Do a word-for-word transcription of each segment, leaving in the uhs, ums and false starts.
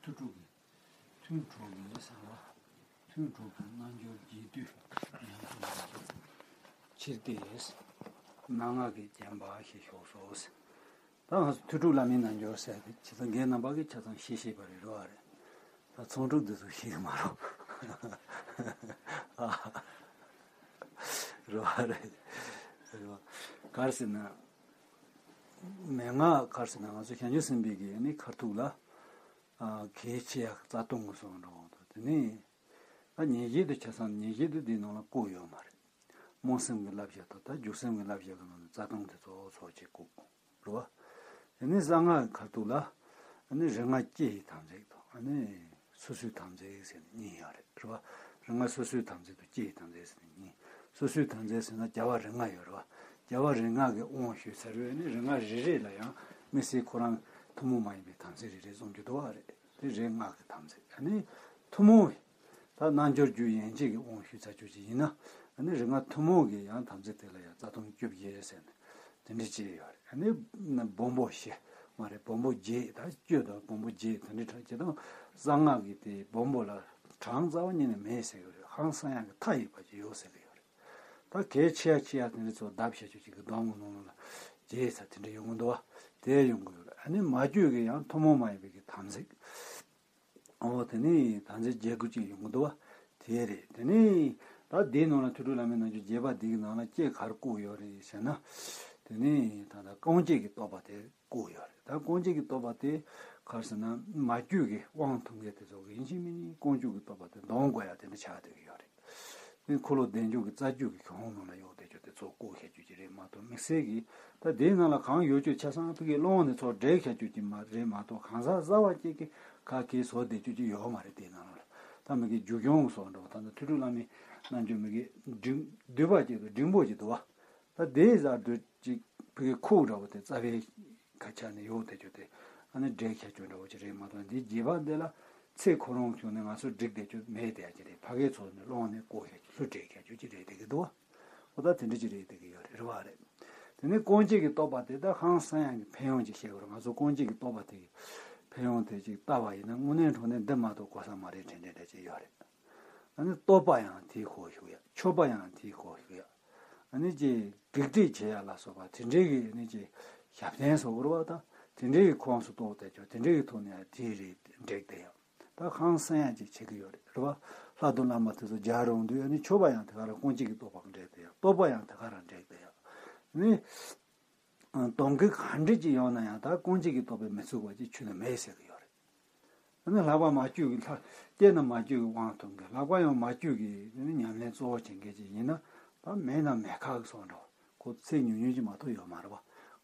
ཐུགས་སྤྲོ་གི། ཐུགས་སྤྲོ་གི་གསང་བ། ཐུགས་སྤྲོ་གི་རྣལ་འབྱོར་རྒྱས་བསྡུས་ཉམས་སུ་ལེན་ཕྱིར་ཏེ། མན་ངག་གི་བརྒྱན་པ་ཞེས་ཞུ་སོ། ད་ང་ཚོ་ཐུགས་སྤྲོ་བླ་མའི་རྣལ་འབྱོར་ཟེར་ཏེ་ཆ་ཚང་རྒན་རྣམ་པ་གིས་ཆ་ཚང་ཤེས་ཤེས་པ་རེད། རེད་བ་རེད། ད་ཚོང་ཕྲུག་འདི་ཚོ་ཤེས་ཀྱི་མ་རེད། རེད་བ་རེད། རེད་བ། ག་རེ་ཟེར་ན། མན་ངག་ག་རེ་ཟེར་ན་ང་ཚོ་བྱང་ཆུབ་སེམས་དཔའི་གི་ནི་ཁ་ཐུག་ལ། ཨ། གལ་ཆེ་ཡག་རྩ་ལྟུང་གི་སོང་འགྲོ་འོང་དང་དེ་ནས། ད་ཉེར་བཞི་དེ་ཆ་ཚང་ཉེར་བཞི་དེ་དེའི་ནང་ལ་བཀོད་ཡོད་མ་རེད། སྨོན་སེམས་ཀྱི་བསླབ་བྱ་དང་ད་འཇུག་སེམས་ཀྱི་བསླབ་བྱ་གི་ནང་ནས་རྩ་ལྟུང་དེ་གཙོ་བོ་གཙོ་བོ་ཅིག་བཀོད། རེད་བ། དེ་ནས་གསང་སྔགས་ཁ་ཐུག་ལ། ཨ་ནི་རིག་སྔགས་སྐྱེ་ཡི་དམ་ཚིག་དང་ཨ་ནི་སོ་སོའི་དམ་ཚིག་ཟེར་ནས་གཉིས་ཡོད་རེད། རེད་བ། རིག་སྔགས་སོ་སོའི་དམ་ཚིག་དང་སྐྱེ་ཡི་དམ་ཚིག་ཟེར་ནས་གཉིས། སོ་སོའི་དམ་ཚིག་ཟེར་ན་རྒྱལ་བ་རིགས་ལྔ་ཡོད་རེད་བ། རྒྱལ་བ་རིགས་ལྔ་གི་དབང་ཞུས་ཚར་བས་ནི་རིགས་ལྔ་རེ་རེ་ལ་ཡང་དམིགས་བསལ་ཁོ་རང་ཐུན་མོང་མ་ཡིན་པའི་དམ་ཚིག་རེ་རེ་གསུང་རྒྱུ་འདུག་བ་རེད། དེ་རིགས་ལྔ་གི་དམ་ཚིག་ཨ་ནི་ཐུན་མོང་བའི། ད་རྣལ་འབྱོར་རྒྱུད་ཡན་ཆད་ཀྱི་དབང་ཞུས་ཚར་ཆོག་ཅིག་ཡིན་ན། ཨ་ནི་རིགས་ལྔ་ཐུན་མོང་གི་ཡང་དམ་ཚིག་དེ་ལ་ཡང་རྩ་ལྟུང་བཅོ་བརྒྱད་ཟེར་ནས་དེ་འདྲ་ཅིག་ཡོད་རེད། ཨ་ནི་སྦོམ་པོ་བཞི་མ་རེད། སྦོམ་པོ་བརྒྱད་ད་བཅུ་དང་སྦོམ་པོ་བརྒྱད་དེ་འདྲ་གྲས་ཅིག་དང་གསང་སྔགས་ཀྱི་དེ་སྦོམ་པོ་ལ་གྲངས་རྩ་བ་ཉིད་ནས་མེད་ཟེར་གྱི་རེད། ཧང་སང་ཡག་གི་མཐའ་ཡས་པ་ཅིག་ཡོད་ཟེར་གྱི་ཡོད་རེད། ད་གལ་ཆེ་ཡ་ཆེ་ཡ་དེ་འདྲ་ཚོ་བརྡབ་བྱ་ཆོག་ཅིག་གི་གདོང་གི་ནང་ལ་བརྗེས་ས་དེ་འདྲ་ཡོང་གི་འདུག་བ། དེ་ཡོང་གི་ཡོད་རེད། ཨ་ནི་མ་བཅོས་ཀྱི་ཡང་ཐུན་མོང་མ་ཡིན་པའི་གི་དམ་ཚིག་ཨོ་དེ་ནི་དམ་ཚིག་བརྒྱད་དགུ་ཅིག་ཡོང་གི་འདུག་བ། དེ་རེད། དེ་ནི་ད་འདིའི་ནང་ལ་ཐུགས་སྤྲོ་བླ་མའི་རྣལ་འབྱོར་རྒྱས་པ་འདི་གི་ནང་ལ་ཅི་ག་རེ་བཀོད་ཡོད་རེད་ཟེར་ན། དེ་ནི་ད་ལྟ་ཀུན་སྤྱོད་ཀྱི་རྟོགས་པ་དེ་བཀོད་ཡོད་རེད། ད་ཀུན་སྤྱོད་ཀྱི་རྟོགས་པ་དེ་ག་རེ་ཟེར་ན་མ་བཅོས་ཀྱི་དབང་ཐོབ་མཁན་དེ་ཚོ་གི་ཡིན་གཅིག་མིན་གཅིག་ཀུན་སྤྱོད་ཀྱི་རྟོགས་པ་དེ་འདོན་དགོས་ཡ་དེ་འདྲ་ཆགས་བསྡད་ཀྱི་ཡོད་རེད། དེ་འཁོར་ལོ་བདེ་འཇུག་གི་རྩ་རྒྱུད་ཀྱི་གཞུང་ནང་ལ་ཡོད་དེ་ཆོག་དེ་ཚོ་བཀོད་བཞག་རྒྱུ་ཅིག་རེད་མ་གཏོགས་དམིགས་བསལ་གྱི་ད་དེའི་ནང་ལ་གང་ཡོད་ཆོག་ཆ་ཚང་ཕ་གི་ཀློང་ནས་ཚོ་བསྒྲིགས་བཞག་རྒྱུ་ཅིག་མ་རེད་མ་གཏོགས་གང་ཟག་གསར་བ་ཅིག་གིས་ག་གེ་བཟོ་བསྡད་རྒྱུ་ཅིག་ཡོད་མ་རེད། དེའི་ནང་ལ་ད་མ་གི་རྒྱུ་གཞུང་སོགས་འགྲོ་ད་ནི་ཐུགས་སྤྲོ་བླ་མའི་རྣལ་འབྱོར་མ་གི་འབྲིང་བསྡུས་པ་ཅིག་དང་འབྲིང་པོ་ཅིག་འདུག་བ། ད་དེའི་གསར་དུ་ཅིག་ཕ་གི་ཁུག་འདྲ་བོ་དེ་རྩ་བའི་ཁ་ཆག་ནས་ཡོད་དེ་ཆོག་དེ་ཨ་ནི་བསྒྲིགས་བཞག་རྒྱུ་འདྲ་བོ་ཅིག་རེད་མ་གཏོགས་འདིའི་རྒྱས་པ་འདི་ལ་ཚེ་ཁོ་རང་བྱུང་ནས་ང་ཚོ་བསྒྲིགས་བསྡད་རྒྱུ་མེད་དེ་ཡ་ཅིག་རེད། ཕ་གིའི་ཚོ་ནས་ཀློང་ནས་བཀོད་བཞག་རྒྱུ་ལྷུ་བསྒྲིགས་བཞག་རྒྱུ་ཅིག་རེད་བསྡད་ཀྱི་འདུག་བ། འོ་ད་དེ་འདྲ་ཅིག་རེད་བསྡད་ཀྱི་ཡོད་རེད། རེད་བ་རེད། དེ་ནས་ཀུན་སྤྱོད་ཀྱི་རྟོགས་པ་དེ་ད་ཧང་སང་ཡག་གི་ཕན་ཡོན་ཅིག་བཤད་དགོས་རེད། ང་ཚོ་ཀུན་སྤྱོད་ཀྱི་རྟོགས་པ་དེ་གི་ཕན་ཡོན་དེ་ཅིག་ལྟ་བ་ཡིན་ན་དངོས་གནས་དྲང་གནས་འདི་མ་གཏོགས་གོ་ས་མ་རེད་དྲན་དྲན་འདྲ་ཅིག་ཡོད་རེད། ཨ་ནི་རྟོགས་པ་ཡང་དེའི་ཁོག་ཞུགས་ཡ། མཆོད་པ་ཡང་དེའི་ཁོག་ཞུགས་ཡ། ཨ་ནི་ཅིག་བགེགས་བསྐྲད་བྱེད་ཡ་ལ་སོགས་པ་དེ་འདྲའི་གི་ཨ་ནི་ཅིག་ཞབས་བརྟན་བཟོ་དགོས་རེད་བ། ད་དེ་འདྲའི་གི་ཁོངས་སུ་གཏོགས་བསྡད་ཆོག་དེ་འདྲའི་གི་ཐོག་ནས་ཡང་དེའི་རིགས་འགྲིག་བསྡད་ཡ། ད་ཧང་སང་ཡ་ཅིག་བྱེད་ཀྱི་ཡོད་རེད། རེད་བ། ལྷ་དང་བླ་མ་དེ་ཚོ་མཇལ་འོང་དུས་ཨ་ནི་མཆོད་པ་ཡང་དེ་ག་རང་ཀུན་སྤྱོད་ཀྱི་རྟོགས་པ་འགྲིག་བསྡད་ཡ། རྟོགས་པ་ཡང་དེ་ག་རང་འགྲིག་བསྡད་ཡ། ཨ་ནི། གདོན་བགེགས་ག་འདྲ་ཅིག་ཡོང་ན་ཡང་ད་ཀུན་སྤྱོད་ཀྱི་རྟོགས་པས་མི་ཚུགས་པ་ཅིག་ཁྱོན་ནས་མེད་ཟེར་གྱི་ཡོད་རེད། ཨ་ནི་ལྷག་པར་མ་བཅོས་ཀྱི་ལྷ། སྐྱེས་ན་མ་བཅོས་ཀྱི་དབང་ཐོབ་མཁན། ལྷག་པར་ཡང་མ་བཅོས་ཀྱི་ཨ་ནི་ཉམས་ལེན་གཙོ་བོ་བྱེད་མཁན་ཅིག་ཡིན་ན་ད་མེད་ན་མེད་ཁག་གི་སོང་འགྲོ། ཁོ་ཚེ་ཉུང་ཉུང་ཅིག་མ་གཏོགས་ཡོད་མ་རེད་བ།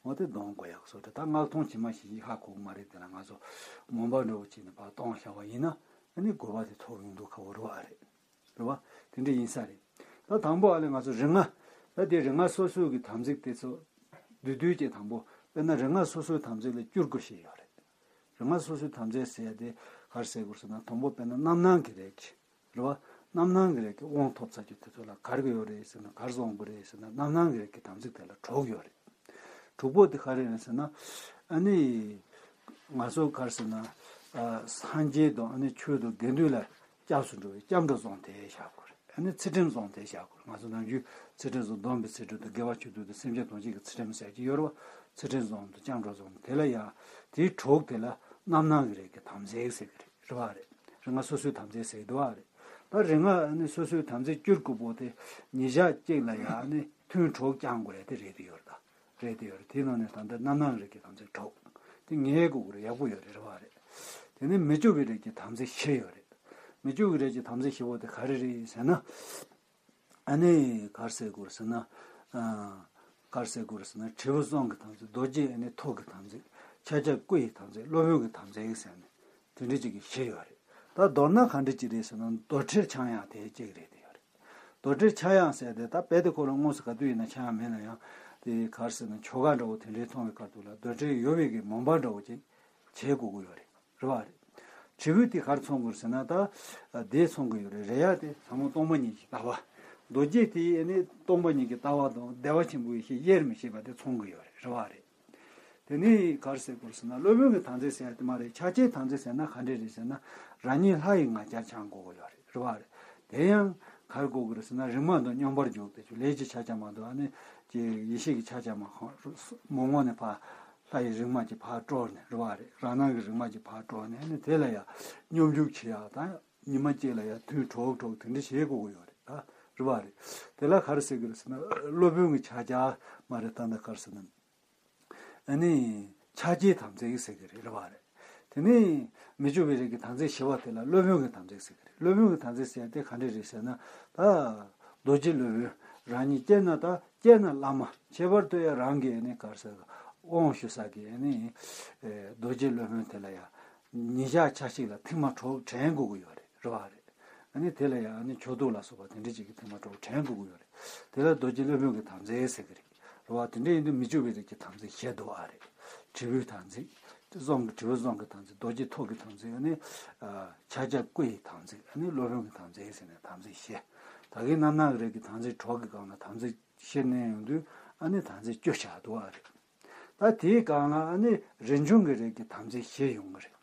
འོ་དེ་གདོན་དགོས་ཡག་བཟོ་འདྲ། ད་སྔགས་མཐོང་ཇི་མ་ཇི་བཞིན་ཧ་གོ་གི་མ་རེད། དེ་ལ་ང་ཚོ་མོན་པ་འདྲ་བོ་བྱས་ནས་ཕར་གཏོང་བཞག་པ་ཡིན་ན་ཨ་ནི་དགོས་པ་དེ་ཐོབ་ཡོང་མདོག་ཁ་པོ་རེད་བ་རེད། རེད་བ། དེ་འདྲ་ཡིན་ས་རེད། ད་དང་པོ་ཨ་ལས་ང་ཚོ་རིགས་ལྔ། ད་དེ་རིགས་ལྔ་སོ་སོའི་གི་དམ་ཚིག་དེ་ཚོ་བསྡུས་བསྡུས་ཀྱི་དང་པོ། དཔེར་ན་རིགས་ལྔ་སོ་སོའི་དམ་ཚིག་ལ་བཅུ་དགུ་བཤད་ཡོད་རེད། རིགས་ལྔ་སོ་སོའི་དམ་ཚིག་ཟེར་ཡ་དེ་ག་རེ་ཟེར་དགོས་ཟེར་ན་དང་པོ་དཔེར་ན་རྣམ་སྣང་གི་རིགས་ཀྱི། རེད་བ། རྣམ་སྣང་གི་རིགས་ཀྱི་དབང་ཐོབ་ཚར་རྒྱུ་དེ་ཚོ་ལ་ག་རེ་གི་ཡོད་རེད་ཟེར་ན་ག་རེ་བཟོ་དགོས་རེད་ཟེར་ན་རྣམ་སྣང་གི་རིགས་ཀྱི་དམ་ཚིག་དེ་ལ་དྲུག་ཡོད་རེད། དྲུག་པོ་དེ་ག་རེ་རེད་ཟེར་ན། ཨ་ནི། ང་ཚོ་ག་རེ་ཟེར་ན། ཨ། སངས་རྒྱས་དང་ཨ་ནི་ཆོས་དང་དགེ་འདུན་ལ་སྐྱབས་སུ་འགྲོ་བའི་སྐྱབས་འགྲོ་བཟང་དེ་བཞག་དགོས་རེད། ཨ་ནི་ཚུལ་ཁྲིམས་བཟང་དེ་བཞག་དགོས་རེད། ང་ཚོ་ནམ་རྒྱུན་ཚུལ་ཁྲིམས་བཟང་། སྡོམ་པའི་ཚུལ་ཁྲིམས་དང་དགེ་བ་ཆོས་སྡུད་དང་སེམས་ཅན་ཐམས་ཅད་ཀྱི་ཚུལ་ཁྲིམས་ཟེར་གྱི་ཡོད་རེད་བ། ཚུལ་ཁྲིམས་བཟང་དང་སྐྱབས་འགྲོ་བཟང་དེ་ལ་ཡང་དེའི་དྲུག་དེ་ལ་རྣམ་སྣང་གི་རིགས་ཀྱི་དམ་ཚིག་ཟེར་གྱི་རེད། རེད་བ་རེད། རིགས་ལྔ་སོ་སོའི་དམ་ཚིག་ཟེར་གྱི་འདུག་བ་རེད། ད་རིགས་ལྔ་ཨ་ནི་སོ་སོའི་དམ་ཚིག་བཅུ་དགུ་པོ་དེ་ཉིན་ཞག་གཅིག་ལ་ཡང་ཨ་ནི་ཐུན་དྲུག་བསྐྱང་དགོས་ཡ་དེ་རེད་དེ་ཡོད་རེད་ད། རེད་དེ་ཡོད་རེད། དེའི་ནང་ནས་ད་ལྟ་རྣམ་སྣང་རིགས་ཀྱི་དམ་ཚིག་དྲུག་དེ་ངེས་དགོས་ཀྱི་རེད། ཡག་པོ་ཡོད་རེད། རེད་བ་རེད། དེ་ནས་མི་བསྐྱོད་པའི་རིགས་ཀྱི་དམ་ཚིག་བཞི་ཡོད་རེད། མི་བསྐྱོད་ཀྱི་རིགས་ཀྱི་དམ་ཚིག་བཞི་པོ་དེ་ག་རེ་རེད་ཟེར་ན། ཨ་ནི་ག་རེ་ཟེར་དགོས་རེད་ཟེར་ན། ཨ། ག་རེ་ཟེར་དགོས་རེད་ཟེར་ན་དྲིལ་བུ་གསུམ་གྱི་དམ་ཚིག་རྡོ་རྗེ་ཨ་ནི་ཐུགས་ཀྱི་དམ་ཚིག་ཕྱག་རྒྱ་སྐུ་ཡི་དམ་ཚིག་སློབ་དཔོན་གྱི་དམ་ཚིག་ཟེར་ནས་དེ་འདྲ་ཅིག་གི་བཞི་ཡོད་རེད། ད་མདོར་ན་ག་འདྲ་ཅིག་རེད་ཟེར་ན་རྡོར་དྲིལ་ཆག་ཡང་དེ་གཅིག་རེད་དེ་ཡོད་རེད། རྡོར་དྲིལ་ཆག་ཡང་ཟེར་དེ་ད་རྦད་དེ་ཁོ་རང་དངོས་སུ་ག་དུས་ཡིན་ན་ཆག་ཡང་མེད་ན་ཡང་དེ་ག་རེ་ཟེར་ན་ཆོ་ག་འདྲ་བོ་དེ་འདྲའི་མཐོང་བའི་སྐབས་དུས་ལ་རྡོར་དྲིལ་ཡོད་པའི་གི་མོས་པ་འདྲ་བོ་ཅིག་བྱེད་དགོས་ཀྱི་ཡོད་རེད། རེད་བ་རེད། དྲིལ་བུ་དེ་ག་རེ་མཚོན་དགོས་རེད་ཟེར་ན་ད། དེ་མཚོན་གྱི་ཡོད་རེད། རེད་ཡ་དེ་ཟབ་མོ་སྟོང་པ་ཉིད་ཀྱི་ལྟ་བ། རྡོ་རྗེ་དེ་ནི་སྟོང་པ་ཉིད་ཀྱི་ལྟ་བ་དང་བདེ་བ་ཆེན་པོའི་ཡེ་ཤེས་དབྱེར་མི་ཕྱེད་པ་དེ་མཚོན་གྱི་ཡོད་རེད། རེད་བ་རེད། དེ་ནས་ག་རེ་ཟེར་དགོས་རེད་ཟེར་ན། སློབ་དཔོན་གྱི་དམ་ཚིག་ཟེར་ཡ་དེ་མ་རེད། ཕྱག་རྒྱའི་དམ་ཚིག་ཟེར་ན་ག་འདྲས་རེད་ཟེར་ན། རང་ཉིད་ལྷ་ཡི་ང་རྒྱལ་འཆང་དགོས་ཀྱི་ཡོད་རེད། རེད་བ་རེད། དེ་ཡང་ག་རེ་དགོས་ཀྱི་རེད་ཟེར་ན། རིག་མ་དང་སྙོམས་པར་འཇུག་སྟེ། ལས་ཀྱི་ཕྱག་རྒྱ་མ་གཏོགས། ཨ་ནི་ཀྱི་ཡེ་ཤེས་ཀྱི་ཕྱག་རྒྱ་མ་གཏོགས། མོ་ངོ་ནས་ཕར་ལྷ་ཡི་རིག་མ་གྱིས་ཕར་དཀྲོལ་ནས། རེད་བ་རེད། རང་སྣང་གི་རིག་མ་གྱིས་ཕར་དཀྲོལ་ནས། ཨ་ནི་དེ་ལ་ཡང་སྙོམས་འཇུག་བྱེད་ཡག་དང་། ཉི་མ་གཅིག་ལ་ཡང་དུས་གྲོགས་གྲོགས་དེ་འདྲ་བྱེད་དགོས་ཀྱི་ཡོད་རེད། ཨ། རེད་བ་རེད། དེ་ལ་ག་རེ་ཟེར་གྱི་རེད་ཟེར་ན། སློབ་དཔོན་གྱི་ཕྱག་རྒྱ་མ་རེད། ད་ལྟ་ག་རེ་ཟེར་ན། ཨ་ནི་ཕྱག་རྒྱའི་དམ་ཚིག་ཟེར་གྱི་རེད། རེད་བ་རེད། དེ་ནས་མི་བསྐྱོད་པའི་རིགས་ཀྱི་དམ་ཚིག་བཞི་པ་དེ་ལ་སློབ་དཔོན་གྱི་དམ་ཚིག་ཟེར་གྱི་རེད། སློབ་དཔོན་གྱི་དམ་ཚིག་ཟེར་དེ་ག་འདྲས་རེད་ཟེར་ན། ད་རྡོ་རྗེ་སློབ་དཔོན་རང་ཉིད་སྐྱེས་ན། ད་སྐྱེས་ན་བླ་མ། ཁྱད་པར་དུ་ཡང་རང་གི་ཨ་ནི་ག་རེ་ཟེར། དབང་ཞུ་ས་གི་ཨ་ནི་རྡོ་རྗེ་སློབ་དཔོན་དེ་ལ་ཡང་ཉིན་ཞག་ཆ་གཅིག་ལ་ཐེངས་མ་དྲུག་དྲན་དགོས་ཀྱི་ཡོད་རེད། རེད་བ་རེད། ཨ་ནི་དེ་ལ་ཡང་ཨ་ནི་ཆོས་དུག་ལ་སོགས་པ་དེ་འདྲ་ཅིག་གི་ཐེངས་མ་དྲུག་དྲན་དགོས་ཀྱི་ཡོད་རེད། དེ་ལ་རྡོ་རྗེ་སློབ་དཔོན་གྱི་དམ་ཚིག་ཟེར་གྱི་རེད། རེད་བ། དེ་འདྲ་ཡིན་དུས་མི་བསྐྱོད་པའི་རིགས་ཀྱི་དམ་ཚིག་བཞི་འདུག་ཨ་རེད། དྲིལ་བུའི་དམ་ཚིག་གསུང་གི། དྲིལ་བུ་གསུང་གི་དམ་ཚིག་རྡོ་རྗེ་ཐུགས་ཀྱི་དམ་ཚིག་ཨ་ནི་ཕྱག་རྒྱ་སྐུ་ཡི་དམ་ཚིག་ཨ་ནི་སློབ་དཔོན་གྱི་དམ་ཚིག་ཟེར་ནས་དམ་ཚིག་བཞི། ད་གིན་རྣམ་སྣང་གི་རིགས་ཀྱི་དམ་ཚིག་དྲུག་གི་སྒང་ལ་དམ་ཚིག་བཞི་བསྣན་ཡོང་དུས། ཨ་ནི་དམ་ཚིག་བཅུ་ཆགས་འདུག་ཨ་རེད། ད་དེའི་སྒང་ལ་ཨ་ནི་རིན་འབྱུང་གི་རིགས་ཀྱི་དམ་ཚིག་བཞི་ཡོང་གི་རེད།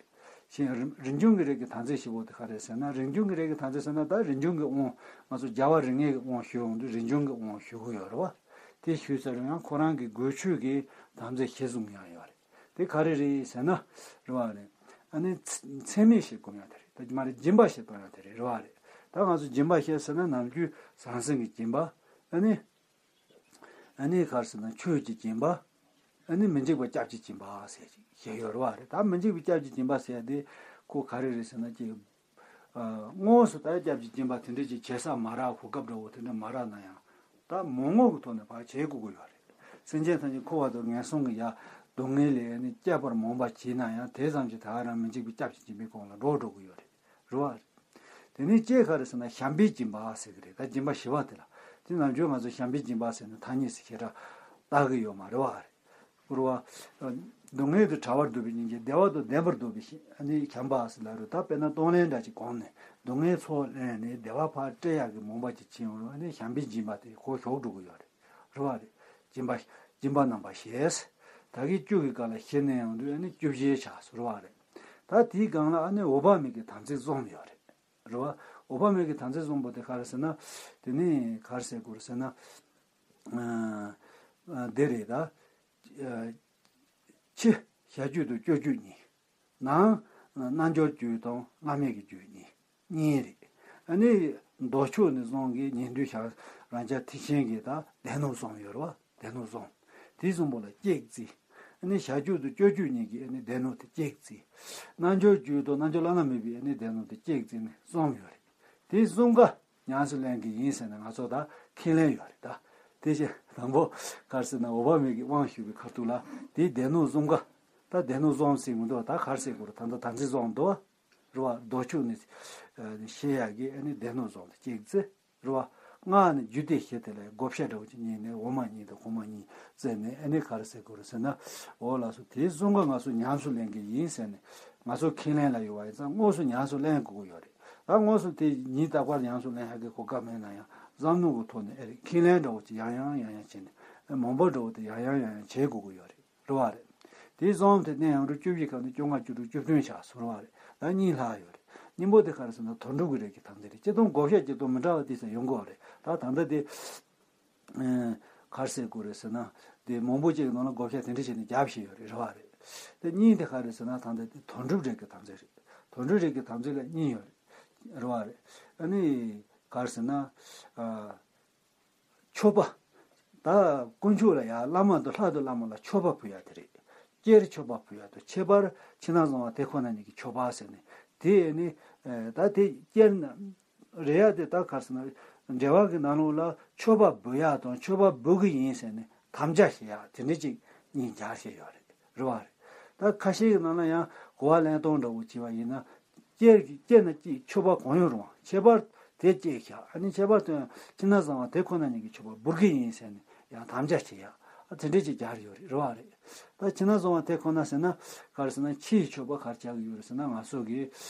ཞེས་རིན་རིན་འབྱུང་གི་རིགས་ཀྱི་དམ་ཚིག་བཞི་པོ་དེ་ག་རེ་ཟེར་ན། རིན་འབྱུང་གི་རིགས་ཀྱི་དམ་ཚིག་ཟེར་ན། ད་རིན་འབྱུང་གི་དབང་། ང་ཚོ་རྒྱལ་བ་རིགས་ལྔའི་གི་དབང་ཞུ་ཡོང་དུས་རིན་འབྱུང་གི་དབང་ཞུ་གི་ཡོད་རེད་བ། དེ་ཞུས་ཚར་ཡང་ཁོ་རང་གི་སྒོས་ཆོས་ཀྱི་དམ་ཚིག་བཞི་བཟུང་ཡང་ཡོད་རེད། དེ་ག་རེ་རེད་ཟེར་ན། རེད་བ་རེད། ཨ་ནི་མཚན་མཚན་མེད་བྱེད་སྒོམ་ཡང་དེ་རེད། ད་མ་རེད། སྦྱིན་པ་བྱེད་སྟངས་ཡང་དེ་རེད། རེད་བ་རེད། ད་ང་ཚོ་སྦྱིན་པ་བྱེད་ཟེར་ན། ནམ་རྒྱུན་ཟང་ཟིང་གི་སྦྱིན་པ། ཨ་ནི། ཨ་ནི་ག་རེ་ཟེར་ན། ཆོས་ཀྱི་སྦྱིན་པ། ཨ་ནི་མི་འཇིགས་པ་སྐྱབས་ཀྱི་སྦྱིན་པ་ཟེར་ཞིག་ཡོད་རེད་བ་རེད། ད་མི་འཇིགས་པའི་སྐྱབས་ཀྱི་སྦྱིན་པ་ཟེར་དེ་ཁོ་ག་རེ་རེད་ཟེར་ན་ཅིག་ཨ། དངོས་སུ་ད་སྐྱབས་ཀྱི་སྦྱིན་པ་དེ་འདྲ་ཅིག་བྱེད་ས་མ་རག། གོ་སྐབས་འདྲ་བོ་དེ་འདྲ་མ་རག་ན་ཡང་། ད་མོས་ངོ་གི་ཐོག་ནས་ཕར་བྱེད་དགོས་ཀྱི་ཡོད་རེད། སེམས་ཅན་ཐམས་ཅད་འཁོར་བ་དང་ངན་སོང་གི་ཡ་སྡུག་བསྔལ་ལས་ནི་བསྐྱབ་པར་མོས་པ་བྱས་ན་ཡང་། དེ་ཙམ་གྱིས་ད་ག་རང་མི་འཇིགས་པའི་སྐྱབས་ཀྱི་སྦྱིན་པའི་གོང་ལ་འགྲོ་འགྲོ་གི་ཡོད་རེད། རེད་བ། དེ་ནས་ཅིག་ག་རེ་ཟེར་ན། བྱམས་པའི་སྦྱིན་པ་ཟེར་གི་རེད། ད་སྦྱིན་པ་བཞི་པ་དེ་ལ། དེ་ནམ་རྒྱུན་ང་ཚོ་བྱམས་པའི་སྦྱིན་པ་ཟེར་ནས་ཐ་སྙད་ཟེར་ཞེ་དྲག་བཏགས་གི་ཡོད་མ་རེད་བ་རེད། རེད་བ། སྡུག་བསྔལ་དུ་བྲལ་བར་འདོད་པའི་སྙིང་རྗེ། བདེ་བ་དང་ལྡན་པར་འདོད་པའི་ཞིང་། ཨ་ནི་བྱམས་པ་ཟེར་ལབ་རེད། ད་དཔེར་ན་གཏོང་ལེན་འདྲ་ཅིག་གོན་ནས་སྡུག་བསྔལ་ཚོ་ལེན་ནས་བདེ་བ་ཕར་སྤྲད་ཡག་གི་མོས་པ་ཅིག་བྱེད་ཡོང་རུང་། ཨ་ནི་བྱམས་པའི་སྦྱིན་པ་དེ་ཁོ་ཞུགས་འགྲོ་གི་ཡོད་རེད། རེད་བ་རེད། སྦྱིན་པ། སྦྱིན་པ་རྣམ་པ་བཞི། ད་གིན་བཅུ་གི་སྒང་ལ་བཞི་བསྣན་ཡོང་དུས་ཨ་ནི་བཅུ་བཞི་ཆགས་སོང་། རེད་བ་རེད། ད་དེའི་སྒང་ལ་ཨ་ནི་འོད་དཔག་མེད་ཀྱི་དམ་ཚིག་གསུམ་ཡོད་རེད། རེད་བ། འོད་དཔག་མེད་ཀྱི་དམ་ཚིག་གསུམ་པོ་དེ་ག་རེ་ཟེར་ན། དེ་ནི་ག་རེ་ཟེར་དགོས་རེད་ཟེར་ན། ཨ། ཨ། འདི་རེད་ད། ཨ། ཕྱི་བྱ་རྒྱུད་དང་སྤྱོད་རྒྱུད་གཉིས། ནང་རྣལ་འབྱོར་རྒྱུད་དང་སྔ་མའི་གི་རྒྱུད་གཉིས། གཉིས་རེད། ཨ་ནི་མདོ་ཕྱོགས་ནས་བཟུང་གི་ཉན་ཐོས་ཤ་རང་རྒྱལ་ཐེག་ཆེན་གྱི་ད་སྡེ་སྣོད་གསུམ་ཡོད་རེད་བ། སྡེ་སྣོད་གསུམ། དེ་གསུམ་པོ་ལ་གཅིག་བརྩི། ཨ་ནི་བྱ་རྒྱུད་དང་སྤྱོད་རྒྱུད་གཉིས་ཀྱི་ཨ་ནི་སྡེ་སྣོད་དེ་གཅིག་བརྩི། རྣལ་འབྱོར་རྒྱུད་དང་རྣལ་འབྱོར་བླ་ན་མེད་པའི་ཨ་ནི་སྡེ་སྣོད་དེ་གཅིག་བརྩིས་ནས་གསུམ་ཡོད་རེད། དེ་གསུམ་ཀ་ཉམས་སུ་ལེན་གྱི་ཡིན་ཟེར་ནས་ང་ཚོ་ད་ཁས་ལེན་ཡོད་རེད་ད། དེ་བཞིན་དང་པོ་ག་རེ་ཟེར་ན། འོད་དཔག་མེད་ཀྱི་དབང་ཞུ་བའི་ཁ་ཐུག་ལ་དེའི་སྡེ་སྣོད་གསུམ་ཀ། ད་སྡེ་སྣོད་གསུམ་ཟེར་མི་འདུག་ད་ག་རེ་ཟེར་དགོས་རེད། ད་ད་དམ་ཚིག་གསུམ་འདུག་རེད་བ། མདོ་ཕྱོགས་ནས་བཤད་ཡག་གི་ཨ་ནི་སྡེ་སྣོད་གསུམ་དེ་གཅིག་བརྩི། རེད་བ། སྔགས་ནི་རྒྱུད་སྡེ་བཞི་དེ་ལ་བགོ་བཤའ་འདྲ་བོ་ཅིག་བརྙེས་ནས། འོག་མ་གཉིས་དང་གོང་མ་གཉིས་བརྩིས་ནས། ཨ་ནི་ག་རེ་ཟེར་དགོས་རེད་ཟེར་ན། འོ་ལགས་སོ། དེ་གསུམ་ཀ་ང་ཚོ་ཉམས་སུ་ལེན་གྱི་ཡིན་ཟེར་ནས་ང་ཚོ་ཁས་ལེན་ལ་ཡོད་པ་ཡིན་ཙང་། དངོས་སུ་ཉམས་སུ་ལེན་དགོས་ཀྱི་ཡོད་རེད། ད་དངོས་སུ་དེ་ཉིན་རྟག་པར་ཉམས་སུ་ལེན་ཡག་གི་གོ་སྐབས་མེད་ན་ཡང་། བསམ་བློ་གི་ཐོག་ནས་ཨེ་རེད། ཁས་ལེན་འདྲ་བོ་ཅིག་ཡང་ཡང་ཡང་ཡང་བྱས་ནས། མང་པོ་འདྲ་བོ་དེ་ཡང་ཡང་ཡང་ཡང་བྱེད་དགོས་ཀྱི་ཡོད་རེད། རེད་བ་རེད། དེ་གསུམ་དེ་བསྣན་ཡོང་དུས་བཅུ་བཞི་གང་དུ་བཅོ་ལྔ་བཅུ་དྲུག་བཅུ་བདུན་ཆགས་སོང་། རེད་བ་རེད། ད་གཉིས་ལྷག་ཡོད་རེད། གཉིས་པོ་དེ་ག་རེ་ཟེར་ན། དོན་གྲུབ་ཀྱི་རིགས་ཀྱི་དམ་ཚིག་རེད། སྤྱིར་བཏང་བགོ་བཤའ་སྤྱིར་བཏང་མི་འདྲ་བ་དེ་ཚོ་ཡོང་གི་ཡོད་རེད། ད་ད་ལྟ་དེ་ཨ་ག་རེ་ཟེར་དགོས་རེད་ཟེར་ན། དེ་མང་པོ་ཅིག་གི་ནང་ལ་བགོ་བཤའ་དེ་འདྲ་བྱས་ནས་རྒྱབ་བཞག་ཡོད་རེད། རེད་བ་རེད། དེ་གཉིས་དེ་ག་རེ་ཟེར་ན། ད་ལྟ་དེ་དོན་གྲུབ་རིགས་ཀྱི་དམ་ཚིག་རེད། དོན་གྲུབ་རིགས་ཀྱི་དམ་ཚིག་ལ་གཉིས་ཡོད་རེད། རེད་བ་རེད། ཨ་ནི་ག་རེ་ཟེར་ན། ཨ། མཆོད་པ། ད་དཀོན་མཆོག་ལ་ཡ། བླ་མ་དང་ལྷ་དང་བླ་མ་ལ་མཆོད་པ་ཕུལ་ཡ་དེ་རེད། སྤྱིར་མཆོད་པ་ཕུལ་ཡ་དང་། ཁྱད་པར་ཕྱི་ནང་གསང་བ་དེ་ཁོ་ན་ཉིད་ཀྱི་མཆོད་པ་ཟེར་ནས། དེ་ནི། ཨེ། ད་དེ་སྤྱིར་ན་རེད་ཡ། དེ་ད་ག་རེ་ཟེར་ན། འགྲེལ་པ་གི་ནང་ལོགས་ལ་མཆོད་པ་འབུལ་ཡ་དང་མཆོད་པ་འབུལ་གི་ཡིན་ཟེར་ནས་དམ་བཅའ་བྱེད་ཡ་དེ་འདྲ་ཅིག་གཉིས་སྦྱར་བྱས་ཡོད་རེད། རེད་བ་རེད། ད་ཁ་ཤས་ཀྱི་ནང་ལ་ཡང་གོ་བ་ལེན་སྟངས་འདྲ་བོ་བྱས་པ་ཡིན་ན། སྤྱིར་སྤྱིར་ན་གཅིག་མཆོད་པ་གང་ཡང་རུང་བ། ཁྱད་པར་དེ་གཅིག་བཞག་ཨ་ནི་ཁྱད་པར་དུ་ཡང་ཕྱི་ནང་གསང་བ་དེ་ཁོ་ན་ཉིད་ཀྱི་མཆོད་པ་འབུལ་གྱི་ཡིན་ཟེར་ནས་ཡང་དམ་བཅའ་བྱེད་ཡ། ཨ། དེ་འདྲས་ཅིག་སྦྱར་ཡོད་རེད། རེད་བ་རེད། ད་ཕྱི་ནང་གསང་བ་དེ་ཁོ་ན་ཟེར་ན་ག་རེ་ཟེར་ན། ཕྱི་ཡི་མཆོད་པ་ག་རེ་བྱ་གི་ཡོད་རེད་ཟེར་ན། ང་ཚོ་གི་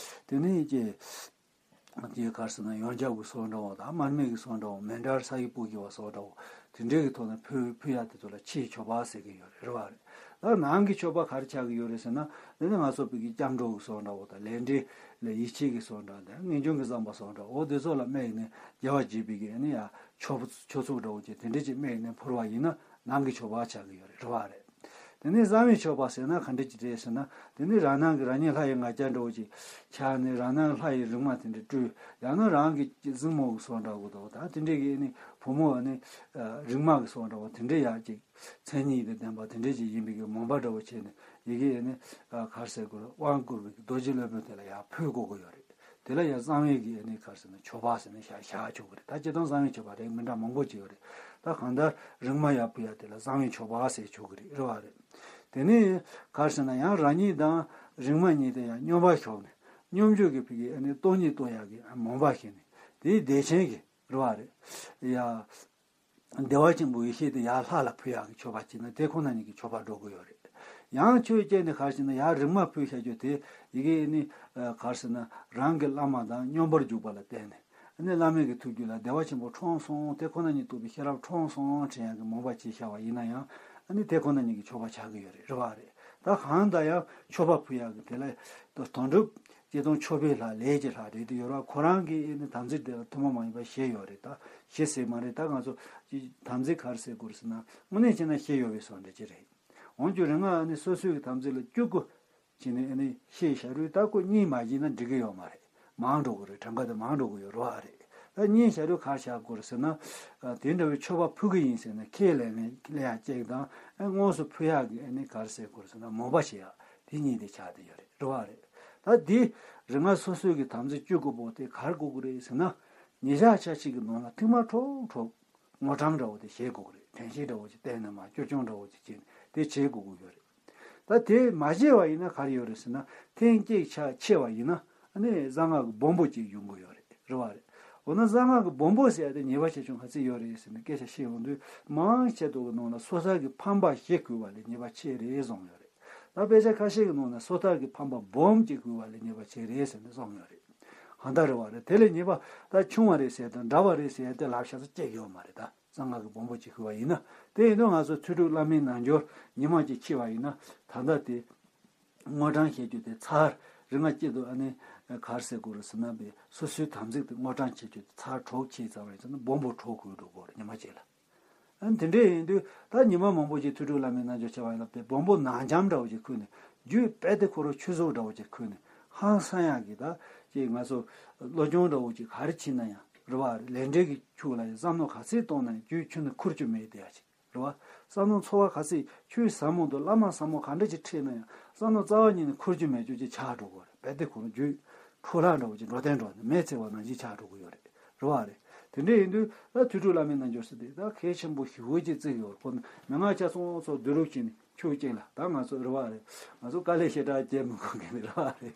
དེ་ནི་ཀྱི་དེ་ག་རེ་ཟེར་ན། ཡང་རྒྱབ་ཀྱི་སོགས་འདྲ་བོ་དང་། མར་མེ་གི་སོགས་འདྲ་བོ། མཎྜལ་ས་ཡི་སྤོས་ཀྱི་བ་སོགས་འདྲ་བོ། དེ་འདྲའི་གི་ཐོག་ནས་ཕུལ་ཕུལ་ཡ་དེ་ཚོ་ལ་ཕྱིའི་མཆོད་པ་ཟེར་གི་ཡོད་རེད། རེད་བ་རེད། ད་ནང་གི་མཆོད་པ་ག་རེ་ཆགས་གི་ཡོད་རེད་ཟེར་ན། དེ་ནི་ང་ཚོ་བོད་ཀྱི་སྐྱབས་འགྲོ་གི་གསོལ་འདྲ་བོ་དང་། ལས་འབྲས་ལ་ཡིད་ཆེས་ཀྱི་གསོལ་འདྲ་དང་། ངེས་འབྱུང་གི་བསམ་པ་གསོལ་འདྲ་བོ་དེ་ཚོ་ལ་དམིགས་ནས་རྒྱལ་བ་དགྱེས་པའི་གི་ཨ་ནི་ཡ་མཆོད་མཆོད་ཚོགས་འདྲ་བོ་ཅིག་དེ་འདྲ་ཅིག་དམིགས་ནས་ཕུལ་བ་ཡིན་ན་ནང་གི་མཆོད་པ་ཆགས་གི་ཡོད་རེད། རེད་བ་རེད། དེ་ནས་གསང་བའི་མཆོད་པ་ཟེར་ན་ག་འདྲ་ཅིག་རེད་ཟེར་ན། དེ་ནི་རང་སྣང་གི་རང་ཉིད་ལྷ་ཡི་ང་རྒྱལ་འདྲ་བོ་ཅིག་ཆགས་ནས། རང་སྣང་ལྷ་ཡི་རིག་མ་དེ་འདྲ་སྤྲུལ། ཡང་ན་རང་གི་གཟིགས་མོ་གི་གསོལ་འདྲ་བོ་དང་། ད་དེ་འདྲའི་གི་ཨ་ནི་བུ་མོ་ཨ་ནི་རིག་མ་གི་གསོལ་འདྲ་བོ་དེ་འདྲ་ཡག་ཅིག་མཚན་ཉིད་དང་ལྡན་པ་དེ་འདྲ་ཅིག་ཡིན་པའི་གི་མོས་པ་འདྲ་བོ་བྱས་ནས། ཡི་གེ་ཨ་ནི་ག་རེ་ཟེར་དགོས་རེད། དབང་བསྐུར་བའི་གི་རྡོ་རྗེ་སློབ་དཔོན་དེ་ལ་ཡར་ཕུལ་དགོས་ཀྱི་ཡོད་རེད། དེ་ལ་ཡང་གསང་བའི་གི་ཨ་ནི་ག་རེ་ཟེར་ན་མཆོད་པ་ཟེར་ནས་བཞག་བཞག་ཆོག་གི་རེད། ད་སྤྱིར་བཏང་གསང་བའི་མཆོད་པ་རིགས་མི་འདྲ་མང་པོ་ཅིག་ཡོད་རེད། ད་གང་ལྟར་རིག་མ་ཡར་ཕུལ་ཡ་དེ་ལ་གསང་བའི་མཆོད་པ་ཟེར་ཆོག་གི་རེད། རེད་བ་རེད། དེ་ནས་ག་རེ་ཟེར་ན་ཡང་རང་ཉིད་དང་རིག་མ་གཉིས་དེ་ཡང་སྙོམས་པར་ཞོག་ནས། སྙོམས་འཇུག་གི་ཕ་གི་ཨ་ནི་སྟོང་ཉིད་རྟོགས་ཡག་གི་མོས་པ་བྱས་ནས། དེའི་བདེ་ཆེན་གྱི་རེད་བ་རེད། ཡ། བདེ་བ་ཆེན་པོའི་ཡེ་ཤེས་དེ་ཡར་ལྷ་ལ་ཕུལ་ཡག་གི་མཆོད་པ་བྱས་ན་དེ་ཁོ་ན་ཉིད་ཀྱི་མཆོད་པ་འགྲོ་གི་ཡོད་རེད། ཡང་ཆོས་བཤད་ནས་ག་རེ་ཟེར་ན་ཡར་རིག་མ་ཕུལ་བྱ་རྒྱུ་དེ་ཡི་གེ་ནི་ག་རེ་ཟེར་ན་རང་གི་བླ་མ་དང་སྙོམས་པར་འཇུག་པ་ལ་བརྟེན་ནས། ཨ་ནི་བླ་མའི་གི་ཐུགས་རྒྱུད་ལ་བདེ་བ་ཆེན་པོ་འཁྲུངས་སོང་། དེ་ཁོ་ན་ཉིད་རྟོགས་པའི་ཤེས་རབ་འཁྲུངས་སོང་དྲན་ཡག་གི་མོས་པ་བྱས་བྱ་བ་ཡིན་ན་ཡང་། ཨ་ནི་དེ་ཁོ་ན་ཉིད་ཀྱི་མཆོད་པ་ཆགས་ཀྱི་ཡོད་རེད། རེད་བ་རེད། ད་གང་ལྟར་ཡང་མཆོད་པ་ཕུལ་ཡག་གི་དེ་ལ་དོན་གྲུབ་སྐྱེ་སྟོང་མཆོད་པའི་ལྷ་ལས་ཀྱི་ལྷ་རེད་དེ་ཡོད་རེད་བ། ཁོ་རང་གི་ཨ་ནི་དམ་ཚིག་དེ་ལ་ཐུན་མོང་མ་ཡིན་པ་བཞི་ཡོད་རེད། ད་བཞི་ཟེར་མ་རེད། ད་ང་ཚོ་དམ་ཚིག་ག་རེ་ཟེར་དགོས་རེད་ཟེར་ན། དངོས་གནས་བྱས་ན་བཞི་ཡོད་པའི་བཟོ་འདྲ་ཅིག་རེད། འོན་ཀྱང་རིག་སྔགས་ཨ་ནི་སོ་སོའི་གི་དམ་ཚིག་ལ་བཅུ་དགུ་བྱས་ནས་ཨ་ནི་ཤེས་བྱ་རུང་། ད་ཁོ་གཉིས་མ་བྱས་ན་འགྲིག་གི་ཡོད་མ་རེད། མང་འགྲོ་གི་རེད། གྲངས་ཀ་དེ་མང་འགྲོ་གི་ཡོད་རེད་བ་རེད། ད་གཉིས་བྱ་རུང་ག་རེ་བྱ་དགོས་རེད་ཟེར་ན། ཨ། དེ་འདྲ་བའི་མཆོད་པ་ཕུལ་གི་ཡིན་ཟེར་ནས་ཁས་ལེན་ལེན་ལེན་ཡག་གཅིག་དང་། ཨ། དངོས་སུ་ཕུལ་ཡག་གི་ཨ་ནི་ག་རེ་ཟེར་དགོས་རེད་ཟེར་ན་མོས་པ་བྱེད་ཡག་དེ་གཉིས་དེ་ཆགས་བསྡད་ཡོད་རེད། རེད་བ་རེད། ད་འདི་རིག་སྔགས་སོ་སོའི་གི་དམ་ཚིག་བཅུ་དགུ་པོ་དེ་ག་རེ་དགོས་ཀྱི་རེད་ཟེར་ན། ཉིན་ཞག་ཆ་གཅིག་གི་ནང་ལ་ཐེངས་མ་དྲུག་དྲུག་དངོས་གྲངས་འདྲ་བོ་དེ་བྱེད་དགོས་ཀྱི་རེད། དྲན་ཤེས་འདྲ་བོ་ཅིག་བསྟེན་ནས་མར་བསྐྱར་སྦྱོང་འདྲ་བོ་ཅིག་བྱས་ནས་དེ་བྱེད་དགོས་ཀྱི་ཡོད་རེད། ད་དེ་མ་བྱས་པ་ཡིན་ན་ག་རེ་ཡོད་རེད་ཟེར་ན། ཐེངས་གཅིག་ཆ་ཆད་པ་ཡིན་ན་ཨ་ནི་གསང་སྔགས་ཀྱི་སྦོམ་པོ་ཅིག་ཡོང་གི་ཡོད་རེད། རེད་བ་རེད། འོ་ན་གསང་སྔགས་ཀྱི་སྦོམ་པོ་ཟེར་ཡ་དེ་ཉེས་པ་ཆེ་ཆུང་ག་ཚད་ཡོད་རེད་ཟེར་ནས་སྐད་ཆ་བཤད་ཡོང་དུས། མང་ཆེ་དག་གི་ནང་ལ་སོ་ཐར་གྱི་ཕམ་པ་བཞི་བགོས་པ་ལས་ཉེས་པ་ཆེ་རེད་གསུངས་ཡོད་རེད། ད་དཔེ་ཆ་ཁ་ཤས་ཀྱི་ནང་ན་སོ་ཐར་གྱི་ཕམ་པ་སྦོམ་གཅིག་བགོས་པ་ལས་ཉེས་པ་ཆེ་རེད་ཟེར་ནས་གསུངས་ཡོད་རེད། གང་ལྟར་རེད་བ་རེད། དེ་ལས་ཉེས་པ་ད་ཆུང་བ་རེད་ཟེར་དང་འདྲ་བ་རེད་ཟེར་ཏེ་ལབ་བྱ་ས་གཅིག་ཡོད་མ་རེད། ད་གསང་སྔགས་ཀྱི་སྦོམ་པོ་གཅིག་བགོས་པ་ཡིན་ན། དེ་ཡིན་དུས་ང་ཚོ་ཐོས་གྲོལ་བླ་མའི་རྣལ་འབྱོར་ཉི་མ་གཅིག་ཕྱེ་བ་ཡིན་ན། ད་ལྟ་དེ་དངོས་གྲངས་བཤད་རྒྱུ་དེ་ཚར། རིག་སྔགས་སྐྱིད་སྡུག་ཨ་ནི་ག་རེ་ཟེར་དགོས་རེད་ཟེར་ན། པའི་སོ་སོའི་དམ་ཚིག་དེ་དངོས་གྲངས་བཤད་རྒྱུ་དེ་ཚར་དྲུག་ཕྱེ་ཚར་བ་ཡིན་ཟེར་ན་སྦོམ་པོ་དྲུག་བགོས་འགྲོ་དགོས་རེད། ཉི་མ་གཅིག་ལ། ཨ་ནི་དེ་འདྲ་ཡིན་དུས་ད་ཉི་མ་མང་པོ་ཅིག་ཐོས་གྲོལ་བླ་མའི་རྣལ་འབྱོར་བྱས་པ་ཡིན་ན། དེ་སྦོམ་པོ་ནང་འཇམ་འདྲ་བོ་ཅིག་ཁུར་ནས། རྒྱུད་དཔལ་ལྡན་ཁོ་རང་ཆོས་ཚོགས་འདྲ་བོ་ཅིག་ཁུར་ནས། ཧང་སང་ཡག་གི་ད་ཅིག་ང་ཚོ་བློ་སྦྱོང་འདྲ་བོ་ཅིག་ག་རེ་བྱེད་ན་ཡང་རེད་བ། ལས་འབྲས་ཀྱི་ཕྱོགས་ལ་ཡང་བསམ་བློ་ག་ཚད་གཏོང་ན་ཡང་རྒྱུད་ཁྱོན་ནས་ཁུར་རྒྱུ་མེད་བསྡད་ཡག་ཅིག་རེད་བ། བསམ་བློ་འཚོ་བ་ག་ཚད་ཆོས་ཟབ་མོ་འདུག་བླ་མ་ཟབ་མོ་ག་འདྲ་ཅིག་ཁྲིད་ན་ཡང་བསམ་བློ་རྩ་བ་ཉིད་ནས་ཁུར་རྒྱུ་མེད་རྒྱུ་ཅིག་ཆགས་འགྲོ་གི་རེད། དཔལ་ལྡན་ཁོ་རང་རྒྱུད་འཕྲོ་བརླག་འདྲ་བོ་ཅིག་འགྲོ་དོན་འགྲོ་ནས་མེ་བཙིར་བ་ནང་བཞིན་ཆགས་འགྲོ་གི་ཡོད་རེད། རེད་བ་རེད། དེ་འདྲ་ཡིན་དུས་ད་ཐོས་གྲོལ་བླ་མའི་རྣལ་འབྱོར་ཟེར་དེ་ད་གལ་ཆེན་པོ་ཞེ་པོ་ཅིག་བརྩི་གི་ཡོད་རེད། ཁོ་མན་ངག་ཆ་ཚང་ཚོ་བསྡུ་རུབ་བྱས་ནས་ཆོས་གཅིག་ལ། ད་ང་ཚོ་རེད་བ་རེད། ང་ཚོ་དཀའ་ལས་ཞེ་དྲག་བརྒྱབ་མི་དགོས་མཁན་རེད་བ་རེད།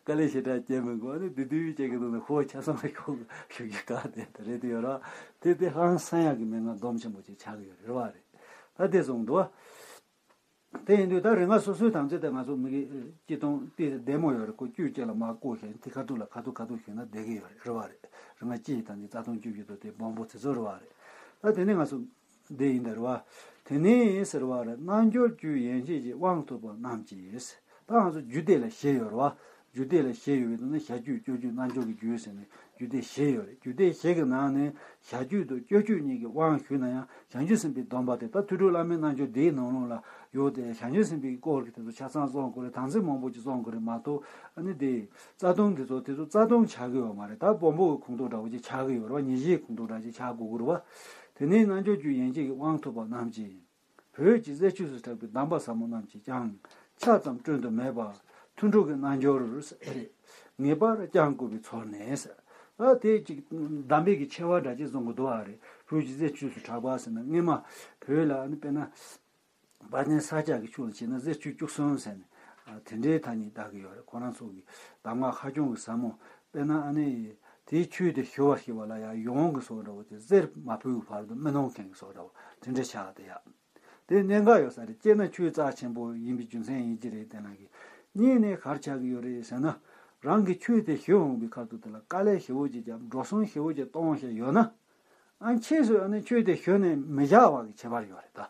དཀའ་ལས་ཞེ་དྲག་བརྒྱབ་མི་དགོས། ཨ་ནི་བསྡུ་བསྡུ་བྱས་ཀྱི་འདུག་ན་ཁོ་ཆ་ཚང་ཞུ་ཞུ་རྒྱུ་ག་དེ་ད་རེད་དེ་ཡོད་ར། དེ་དེ་ཧང་སང་ཡག་གི་མན་ངག་སྡོམ་ཆེན་པོ་ཅིག་ཆགས་ཀྱི་ཡོད་རེད་བ་རེད། ད་དེ་གསུངས་འདུག་བ། དེ་ཡིན་དུས་ད་རིག་སྔགས་སོ་སོའི་དམ་ཚིག་དེ་ང་ཚོ་མི་གི་སྤྱིར་བཏང་དེ་བདེ་མོ་ཡོད་རེད། ཁོ་དཀྱུས་གཅིག་ལ་མར་བསྐོར་བྱས་དེ་ཁ་ཐུག་ལ་ཁ་ཐུག་ཁ་ཐུག་ཞུས་ན་བསྡད་ཀྱི་ཡོད་རེད། རེད་བ་རེད། རིག་སྔགས་སྤྱི་ཡི་དམ་ཚིག་རྩ་ལྟུང་བཅུ་བཞི་དང་དེ་སྦོམ་པོ་དེ་ཚོ་རེད་བ་རེད། ད་དེ་ནས་ང་ཚོ་འདི་ཡིན་ད་རེད་བ། དེ་ནས་ཟེར་བ་རེད། རྣལ་འབྱོར་རྒྱུད་ཡན་ཆད་ཀྱི་དབང་ཐོབ་པ་རྣམས་ཀྱིས། ད་ང་ཚོ་རྒྱུད་སྡེ་ལ་བཞི་ཡོད་རེད་བ། རྒྱུད་སྡེ་ལ་བཞི་ཡོད་པའི་ནང་ནས་བྱ་རྒྱུད་སྤྱོད་རྒྱུད་རྣལ་འབྱོར་གྱི་རྒྱུད་ཟེར་ནས་རྒྱུད་སྡེ་བཞི་ཡོད་རེད། རྒྱུད་སྡེ་བཞི་གི་ནང་ནས་བྱ་རྒྱུད་དང་སྤྱོད་རྒྱུད་གཉིས་ཀྱི་དབང་ཞུས་ན་ཡང་། བྱང་ཆུབ་སེམས་དཔའི་སྡོམ་པ་དེ་ད་ཐོས་གྲོལ་བླ་མའི་རྣལ་འབྱོར་འདིའི་ནང་ལོགས་ལ་ཡོད་དེ། བྱང་ཆུབ་སེམས་དཔའི་སྐོར་གྱི་དེ་ཚོ་ཆ་ཚང་སྦྱང་དགོས་རེད། དམ་ཚིག་མང་པོ་ཅིག་སྦྱང་དགོས་རེད་མ་གཏོགས། ཨ་ནི་དེ་རྩ་ལྟུང་དེ་ཚོ་དེ་ཚོ་རྩ་ལྟུང་ཆགས་ཀྱི་ཡོད་མ་རེད། ད་སྦོམ་པོ་གི་ཁོངས་གཏོགས་འདྲ་བོ་ཅིག་ཆགས་ཀྱི་ཡོད་རེད་བ། ཉེར་བཞིའི་ཁོངས་གཏོགས་འདྲ་ཅིག་ཆགས་དགོས་ཀྱི་རེད་བ། དེ་ནས་རྣལ་འབྱོར་རྒྱུད་ཡན་ཆད་ཀྱི་དབང་ཐོབ་པ་རྣམས་ཀྱིས། བོད་ཀྱི་རྫས་བཅུས་སུ་གྲགས་པའི་གདམས་པ་ཟབ་མོ་རྣམས་ཀྱིས་ཀྱང་། ཆ་ཙམ་བསྐྲུན་དུ་མེད་པ་ཐུན་དྲུག་གི་རྣལ་འབྱོར་ཟེར་རེད། ངེས་པར་བསྐྱང་དགོས་པའི་ཚོར་ནས་ཟེར། ད་དེ་ཅིག་གདམས་པའི་གི་ཆེ་བ་འདྲ་ཅིག་གསུང་གི་འདུག་ཨ་རེད། བོད་ཀྱི་རྫས་བཅུས་སུ་གྲགས་པ་ཟེར་ན། སྔོན་མ་བོད་ལ་ཨ་ནི་དཔེར་ན་དཔལ་ལྡན་ས་སྐྱ་གི་ཕྱོགས་ལ་བྱས་ན་རྫས་བཅུ་བཅུ་གསུམ་ཟེར་ནས་དེ་འདྲའི་ཐ་སྙད་བཏགས་ཀྱི་ཡོད་རེད། ཁོ་རང་ཚོ་གི་གདམས་ངག་ཧ་ཅང་གི་ཟབ་མོ། དཔེར་ན་ཨ་ནི་དེའི་ཆོས་དེ་ཞུ་བ་ཞུ་བ་ལ་ཡང་ཡོངས་ཀྱི་བཟོ་འདྲ་བོ་དེ་གཟེར་མ་ཕུལ་བར་དུ་མི་གནང་མཁན་གྱི་བཟོ་འདྲ་བོ་དེ་འདྲ་ཆགས་བསྡད་ཡ། དེ་གནད་འགག་ཡོད་ས་རེད། སྤྱིར་ན་ཆོས་རྩ་ཆེན་པོ་ཡིན་པའི་རྒྱུ་མཚན་ཡིན་གྱི་རེད། དེ་ནང་གི་གཉིས་ནས་ག་རེ་ཆགས་ཀྱི་ཡོད་རེད་ཟེར་ན། རང་གི་ཆོས་དེ་ཞུ་འོང་བའི་ཁ་ཐུག་དེ་ལ་དཀའ་ལས་ཞེ་པོ་ཅིག་བརྒྱབ། འགྲོ་སོང་ཞེ་པོ་ཅིག་གཏོང་བཞིན་ཡོད་ན། ཨ་ཕྱིས་སུ་ཨ་ནི་ཆོས་དེ་ཞུ་ནས་མི་བཞག་པ་གི་ཁྱད་པར་ཡོད་རེད་ད།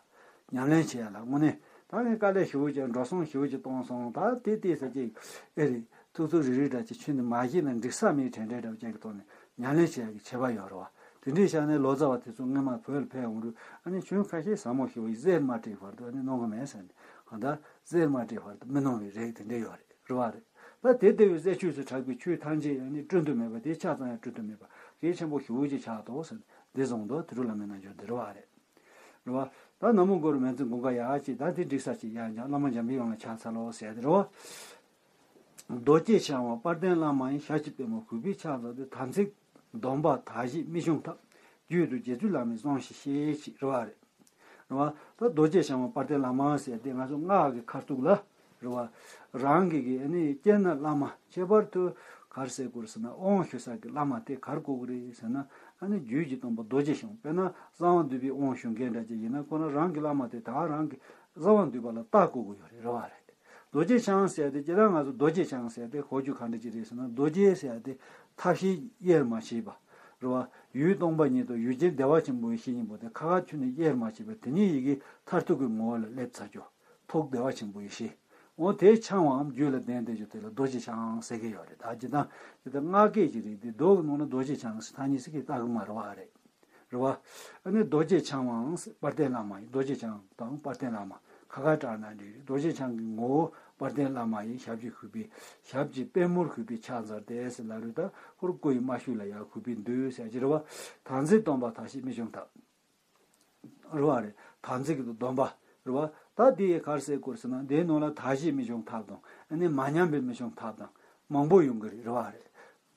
ཉམས་ལེན་བྱེད་ཡ་ལ་དངོས་གནས་ད་ངས་དཀའ་ལས་ཞེ་པོ་ཅིག་འགྲོ་སོང་ཞེ་པོ་ཅིག་གཏོང་སོང་ད་དེ་དེ་ཟེར་ཅིག་ཨེ་རེད། ཐུག་ཐུག་རིག་རིག་འདྲ་ཅིག་ཆོས་འདི་མ་ཤེས་ན་འགྲིག་ས་མེད་དྲན་དྲན་འདྲ་བོ་ཅན་གྱི་ཐོག་ནས་ཉམས་ལེན་བྱེད་ཡ་གི་ཁྱད་པར་ཡོད་རེད་བ། དེ་འདྲའི་ཆ་ནས་ལོ་ཙཱ་བ་དེ་ཚོ་སྔོན་མ་བོད་ལ་ཕེབས་ཡོང་དུས་ཨ་ནི་ཆོས་ཁ་ཤས་ཟབ་མོ་ཞེ་པོ་ཡི་རྩེར་མ་བྲིས་བར་དུ་ཨ་ནི་གནང་གི་མེད་ཟེར་ནས་གང་ལྟར་རྩེར་མ་བྲིས་བར་དུ་མི་གནང་བའི་རིགས་དེ་འདྲ་ཡོད་རེད། རེད་བ་རེད། ད་དེ་ལྟ་བུའི་རྩད་ཆོས་སུ་གྲགས་པའི་ཆོས་ཐམས་ཅད་ཡང་ནི་བསྐྲུན་དུ་མེད་པ་དེ་ཆ་ཚང་ཡང་བསྐྲུན་དུ་མེད་པ་གལ་ཆེན་པོ་ཞེ་པོ་ཅིག་ཆགས་འདུག་ཟེར་འདི་བཟུང་དུ་དུས་འཁོར་བླ་མའི་རྣལ་འབྱོར་འདི་རེད་བ་རེད། རེད་བ། ད་ན་མོ་གུ་རུ་མེ་ཚེ་དགུན་ཁ་ཡག་ཅིག་ད་དེ་འགྲིག་ས་ཅིག་ཡང་ཀྱང་བླ་མ་འཇམ་པའི་དབྱངས་ལ་ཕྱག་འཚལ་ལོ་ཟེར་དེ་རེད་བ། རྡོ་རྗེ་འཆང་བ་དཔལ་ལྡན་བླ་མ་ཡི། ཞབས་ཀྱི་པད་མོ་གུས་པས་ཕྱག་འཚལ་ཏེ། དམ་ཚིག་སྡོམ་པ་དག་བཞེད་མི་ཤོང་ཐབས། རྒྱུད་དུ་རྗེ་བཙུན་བླ་མའི་གསུང་ཞིག་ཤེས་ཅིག་རེད་བ་རེད། རེད་བ། ད་རྡོ་རྗེ་འཆང་བ་དཔལ་ལྡན་བླ་མ་ཟེར་དེ་ང་ཚོ་སྔགས་ཀྱི་ཁ་ཐུག་ལ་རེད་བ། རང་གི་གི་ཨ་ནི་སྤྱིར་ན་བླ་མ་ཁྱད་པར་དུ་ག་རེ་ཟེར་དགོས་རེད་ཟེར་ན་དབང་ཞུ་ས་གི་བླ་མ་དེ་ག་རེ་དགོས་ཀྱི་རེད་ཟེར་ན་ཨ་ནི་རྒྱུད་ཀྱི་སྟོན་པ་རྡོ་རྗེ་འཆང་དཔེར་ན་གསང་བ་འདུས་པའི་དབང་ཞུ་མཁན་འདྲ་ཅིག་ཡིན་ན་ཁོ་ན་རང་གི་བླ་མ་དེ་ད་རང་གི་གསང་བ་འདུས་པ་ལ་བལྟ་དགོས་ཀྱི་ཡོད་རེད། རེད་བ་རེད། རྡོ་རྗེ་འཆང་ཟེར་དེ་སྤྱིར་ན་ང་ཚོ་རྡོ་རྗེ་འཆང་ཟེར་དེ་གོ་རྒྱུ་ག་འདྲ་ཅིག་རེད་ཟེར་ན་རྡོ་རྗེ་ཟེར་དེ་ཐབས་ཤེས་དབྱེར་མ་ཕྱེད་པ། རེད་བ། ཡུལ་སྟོང་པ་ཉིད་དང་ཡུལ་ཅན་བདེ་བ་ཆེན་པོའི་ཡེ་ཤེས་གཉིས་པོ་དེ་ཁ་ཁ་ཐུག་ནས་དབྱེར་མ་ཕྱེད་པ་དེ་ཉིད་ཡི་གེ་མཐར་ཐུག་གི་ངོ་བོ་ལ་སླེབས་ཚར་རྒྱུ། ཐུགས་བདེ་བ་ཆེན་པོའི་ཡེ་ཤེས། འོ་དེ་འཆང་བའམ་རྒྱུད་ལ་ལྡན་བསྡད་རྒྱུ་དེ་ལ་རྡོ་རྗེ་འཆང་ཟེར་གྱི་ཡོད་རེད། ད་ཇི་ལྟར་དེ་ལྟར་སྔགས་སྐད་ཅིག་རེད་དེ་རྡོ་གི་ནང་ན་རྡོ་རྗེ་འཆང་ཟེར་ཐ་སྙད་ཟེར་གྱི་བཏགས་གི་མ་རེད་བ་རེད། རེད་བ། ཨ་ནི་རྡོ་རྗེ་འཆང་བའང་དཔལ་ལྡན་བླ་མ་ཡི། རྡོ་རྗེ་འཆང་དང་དཔལ་ལྡན་བླ་མ་ཁ་ཁ་བྲལ་ན་འགྲིག་རེད། རྡོ་རྗེ་འཆང་གི་ངོ་བོ་དཔལ་ལྡན་བླ་མ་ཡི་ཞབས་ཀྱི་གུས་པས་ཞབས་ཀྱི་པད་མོར་གུས་པས་ཕྱག་འཚལ་ཏེ་ཟེར་ལབ་རེད། ད་ཧོར་སྐུ་ཡི་རྨ་ཤུལ་ལ་ཡར་གུས་པས་འདུད་ཟེར་གྱི་རེད་བ། དམ་ཚིག་སྡོམ་པ་དག་བཞེད་མི་ཤོང་ཐབས། རེད་བ་རེད། དམ་ཚིག་གི་སྡོམ་པ། རེད་བ། ད་དེ་ཡི་ག་རེ་ཟེར་དགོས་ཟེར་ན་དེའི་ནང་ལ་དག་བཞེད་མི་ཤོང་ཐབས་དང་ཨ་ནི་མ་ཉམས་པའི་མི་ཤོང་ཐབས་དང་མང་པོ་ཡོང་གི་རེད། རེད་བ་རེད།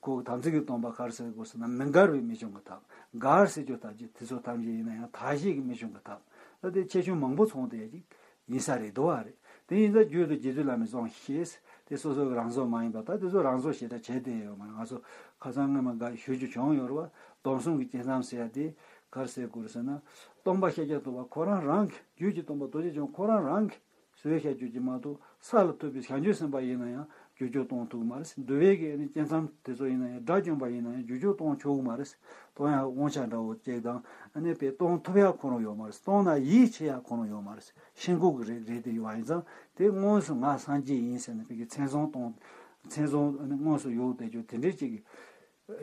ཁོ་དམ་ཚིག་གི་སྡོམ་པ་ག་རེ་ཟེར་དགོས་ཟེར་ན་མི་འགལ་བའི་མི་ཆུང་གི་ཐབས། འགལ་ཟེར་རྒྱུ་ཐབས་ཀྱི་དེ་ཚོ་ཐམས་ཅད་ཡིན་ན་ཡང་དག་བཞེད་ཀྱི་མི་ཆུང་གི་ཐབས། ད་དེ་ཆེ་ཆུང་མང་པོ་ཚང་བསྡད་ཀྱི་ཡིན་ས་རེད་འདུག་བ་རེད། དེ་ཡིན་ཙང་རྒྱུད་དུ་རྗེ་བཙུན་བླ་མའི་གསུང་ཞིག་ཤེས། དེ་སོ་སོ་གི་རང་བཟོ་མ་ཡིན་པ་ད་དེ་ཚོ་རང་བཟོ་ཞེ་དྲག་བྱས་བསྡད་ཡོད་མ་རེད། ང་ཚོ་ཁ་སང་སྔོན་མ་འགའ་ཞུ་རྒྱུ་བྱུང་ཡོད་རེད་བ། སྡོམ་གསུམ་གྱི་བསྐྱེད་མཚམས་ཟེར་ཡ་དེ་ག་རེ་ཟེར་དགོས་རེད་ཟེར་ན། སྟོན་པ་ཤཱཀྱ་ཐུབ་པ་ཁོ་རང་རང་གི་རྒྱུད་ཀྱི་སྟོན་པ་རྡོ་རྗེ་འཆང་ཁོ་རང་རང་གི་བཟོས་བཞག་རྒྱུ་ཅིག་མ་གཏོགས་ས་ལ་ཐུབ་པའི་བྱང་ཆུབ་སེམས་དཔའ་ཡིན་ན་ཡང་བསྒྱུར་བཅོས་གཏོང་ཐུབ་ཀྱི་མ་རེད། འདུལ་བའི་གི་ཨ་ནི་བསྐྱེད་མཚམས་དེ་ཚོ་ཡིན་ན་ཡང་དགྲ་བཅོམ་པ་ཡིན་ན་ཡང་བསྒྱུར་བཅོས་གཏོང་ཆོག་གི་མ་རེད། གཏོང་ཡང་དབང་ཆ་འདྲ་བོ་ཅིག་དང་ཨ་ནི་དཔེ་གཏོང་ཐུབ་ཡག་ཁོ་རང་ཡོད་མ་རེད། གཏོང་ན་ཡིད་ཆེས་ཡག་ཁོ་རང་ཡོད་མ་རེད། ཤིན་ལྐུགས་ཀྱི་རིགས་རེད་དེ་ཡོད་པ་ཡིན་ཙང་དེ་དངོས་སུ་ང་སངས་རྒྱས་ཡིན་ཟེར་ནས་དཔེ་གི་མཚན་བཟུང་གཏོང་མཚན་བཟུང་ཨ་ནི་དངོས་སུ་ཡོད་བསྡད་རྒྱུ་དེ་འདྲའི་ཅིག་གི་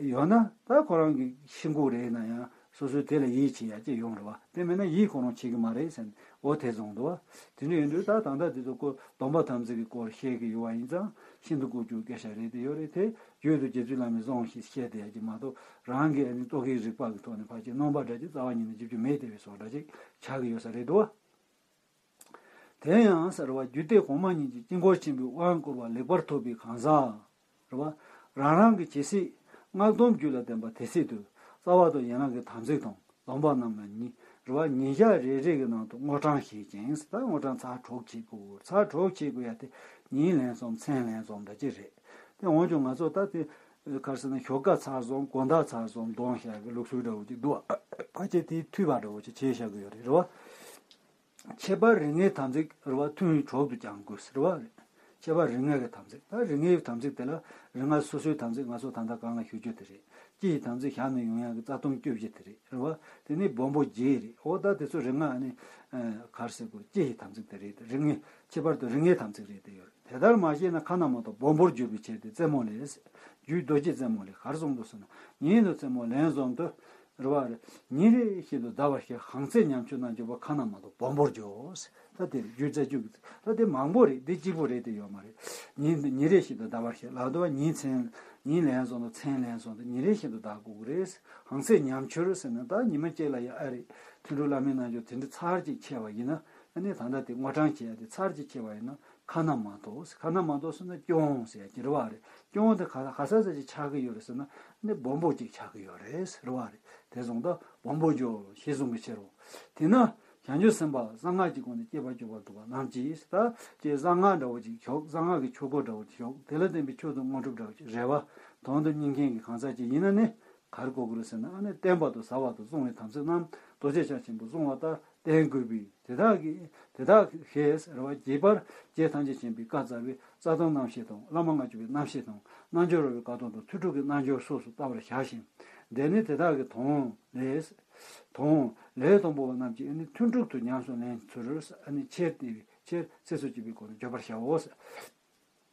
ཡོད་ན་ད་ཁོ་རང་གི་ཤིན་ལྐུགས་རེད་ན་ཡང་སོ་སོའི་དེ་ལ་ཡིད་ཆེས་ཡ་ཅིག་ཡོང་རེད་བ། དེ་མེད་ན་ཡིད་ཁོ་རང་ཆེས་ཀྱི་མ་རེད་ཟེར་ནས་འོ་དེ་བཟུང་འདུག་བ། དེ་འདྲ་ཡིན་དུས་ད་ད་ལྟ་དེ་ཚོ་ཁོ་སྡོམ་པ་དམ་ཚིག་གི་སྐོར་བཤད་ཀྱི་ཡོད་བ་ཡིན་ཙང་ཤིན་ཏུ་དགོས་རྒྱུ་སྐད་ཆ་རེད་དེ་ཡོད་རེད། དེ་རྒྱུད་དུ་རྗེ་བཙུན་བླ་མའི་གསུང་ཞིག་བཤད་བསྡད་ཡ་ཅིག་མ་གཏོགས་རང་གི་ཨ་ནི་རྟོག་གེའི་རིག་པ་གི་ཐོག་ནས་ཕར་ཅིག་གནོང་པ་འདྲ་ཅིག་རྩ་བ་ཉིད་ནས་འཇིབ་རྒྱུ་མེད་དེ་བའི་བཟོ་འདྲ་ཅིག་ཆགས་ཀྱི་ཡོད་ས་རེད་འདུག་བ། དེ་ཡང་ཟེར་བ་རྒྱུད་སྡེ་གོང་མ་གཉིས་ཀྱི་དཀྱིལ་འཁོར་ཆེན་པོའི་དབང་བསྐུར་བ་ལེགས་པར་ཐོབ་པའི་གང་ཟག་རེད་བ། རང་རང་གི་ཇི་སྲིད་སྔགས་སྡོམ་རྒྱུད་ལ་ལྡན་པ་དེ་སྲིད་དུ་རྩ་བ་དང་ཡན་ལག་གི་དམ་ཚིག་དང་སྡོམ་པ་རྣམས་ལ་ཉི་རེད་བ། ཉིན་ཞག་རེ་རེ་གི་ནང་དུ་དངོས་གྲངས་ཤིག་ཅིང་ཟེར། ད་དངོས་གྲངས་ཚར་དྲུག་བྱེད་དགོས། ཚར་དྲུག་བྱེད་དགོས་ཡ་དེ་ཉིན་ལན་གསུམ་མཚན་ལན་གསུམ་འདྲ་ཅིག་རེད། དེ་འོན་ཀྱང་ང་ཚོ་ད་དེ་ག་རེ་ཟེར་ན་ཞོགས་ཀ་ཚར་གསུམ་དགོང་དག་ཚར་གསུམ་གདོང་ཞག་གི་ལུགས་སྲོལ་འདྲ་བོ་ཅིག་འདུག་བ། ཕལ་ཆེར་དེའི་མཐུད་པ་འདྲ་བོ་ཅིག་བྱས་བཞག་གི་ཡོད་རེད། རེད་བ། ཁྱད་པར་རིགས་ལྔའི་དམ་ཚིག་རེད་བ། ཐུན་དྲུག་ཏུ་ཀྱང་དགོས་ཟེར་བ་རེད། ཁྱད་པར་རིགས་ལྔ་གི་དམ་ཚིག་ད་རིགས་ལྔའི་དམ་ཚིག་དེ་ལ་རིགས་ལྔ་སོ་སོའི་དམ་ཚིག་ང་ཚོ་ད་ལྟ་གང་ལ་ཞུ་རྒྱུ་དེ་རེད། སྤྱི་ཡི་དམ་ཚིག་ཞལ་ནས་ཡོང་ཡག་གི་རྩ་ལྟུང་བཅུ་བཞི་དེ་རེད། རེད་བ། དེ་ནས་སྦོམ་པོ་བརྒྱད་རེད། འོ་ད་དེ་ཚོ་རིགས་ལྔ་ཨ་ནི་ག་རེ་ཟེར་དགོས། སྤྱི་ཡི་དམ་ཚིག་དེ་རེད། རིགས་ལྔའི་ཁྱད་པར་དུ་རིགས་ལྔའི་དམ་ཚིག་རེད་དེ་ཡོད་རེད། དེ་ལྟར་མ་བཤད་ན་ཁ་ན་མ་ཐོ་སྦོམ་པོར་གྱུར་པའི་ཕྱིར་ཏེ། རྩེ་མོ་ལས། རྒྱུད་རྡོ་རྗེ་རྩེ་མོ་ལས་ག་རེ་གསུངས་འདུག་ཟེར་ན། ཉིན་དང་རྩེ་མོ་ལན་གསུམ་དུ། རེད་བ་རེད། ཉིན་རེ་བཞིན་དུ་ཟླ་བར་ཤེས། གང་ཚེ་ཉམ་ཆུང་རྣལ་འབྱོར་པ། ཁ་ན་མ་ཐོ་སྦོམ་པོར་འགྱུར། ད་དེ་རྒྱུད་རྩ་རྒྱུད་ཀྱི་ད་དེ་མང་པོ་རེད། འདི་གཅིག་པུ་རེད་དེ་ཡོད་མ་རེད། ཉིན་ཉིན་རེ་བཞིན་དུ་ཟླ་བར་ཤེས་ལབ་འདུག་བ། ཉིན་མཚན་ཉིན་ལན་གསུམ་དུ་མཚན་ལན་གསུམ་དུ་ཉིན་རེ་བཞིན་དུ་ཟླ་དགོས་ཀྱི་རེད། གང་ཚེ་ཉམ་ཆུང་ཟེར་ན་ད་ཉི་མ་གཅིག་ལ་ཡ་ཨ་རེད། ཐུན་དྲུག་བླ་མའི་རྣལ་འབྱོར་དེ་འདྲ་ཚར་གཅིག་ཆད་པ་ཡིན་ན་ཨ་ནི་ད་ལྟ་དེ་དངོས་གྲངས་བྱེད་ཡ་དེ་ཚར་གཅིག་ཆད་པ་ཡིན་ན། ཁ་ན་མ་ཐོ། ཁ་ན་མ་ཐོ་ཟེར་ན་སྐྱོ་བོ་ཟེར་གྱི་རེད་བ་རེད། སྐྱོ་བོ་དེ་ག་ག་ས་ས་ཅིག་ཆགས་ཀྱི་ཡོད་རེད་ཟེར་ན་ནི་སྦོམ་པོ་ཅིག་ཆགས་ཀྱི་ཡོད་རེད་ཟེར་བ་རེད། དེ་སོང་ད་སྦོམ་པོ་འགྱོ་ཞེས་གསུངས་པའི་ཕྱིར་རོ། དེས་ན་བྱང་ཆུབ་སེམས་དཔའ་གསང་སྔགས་ཀྱི་སྒོ་ནས་སྐྱེས་པ་སྐྱོབ་པར་འདུག་པ་རྣམས་ཀྱིས་ད་ཅེས་གསང་སྔགས་འདྲ་བོ་ཅིག་ཞོག་གསང་སྔགས་ཀྱི་ཆོས་སྒོ་འདྲ་བོ་ཅིག་ཞོག་དེ་ལ་བརྟེན་པའི་ཆོས་དང་དངོས་གྲུབ་འདྲ་བོ་ཅིག་རེད་བ། དོན་དུ་གཉེར་མཁན་གྱི་གང་ཟག་ཅིག་ཡིན་ན་ནི། ག་རེ་དགོས་ཀྱི་རེད་ཟེར་ན་ཨ་ནི་བསྟེན་པ་དང་བཟའ་བ་དང་བསྲུང་བའི་དམ་ཚིག་རྣམས་རྡོ་རྗེ་འཆང་ཆེན་པོས་གསུངས་པ་ལྟར་བསྟེན་དགོས་པས། དེ་དག་གིས་དེ་དག་གིས་ཟེར་བ་རྒྱས་པར་རྗེ་ཐམས་ཅད་མཁྱེན་པའི་བཀའ་སྩལ་བའི་རྩ་ལྟུང་རྣམ་བཤད་དང་བླ་མ་ལྔ་བཅུ་པའི་རྣམ་བཤད་དང་རྣལ་འབྱོར་བའི་བཀའ་ལྟུང་དང་ཐུན་དྲུག་གི་རྣལ་འབྱོར་སོགས་སུ་བལྟ་བར་བྱ་ཞིང་། འདི་ནི་དེ་དག་གི་དོན་ལས། དང་ལས་དང་པོ་པ་རྣམས་ཀྱིས་ཨ་ནི་ཐུན་དྲུག་ཏུ་ཉམས་སུ་ལེན་ཚུལ་ཨ་ནི་ཆེར་བསྟན་པའི་ཕྱིར་ཚིགས་སུ་བཅད་པའི་སྒོ་ནས་བརྗོད་པར་བྱའོ།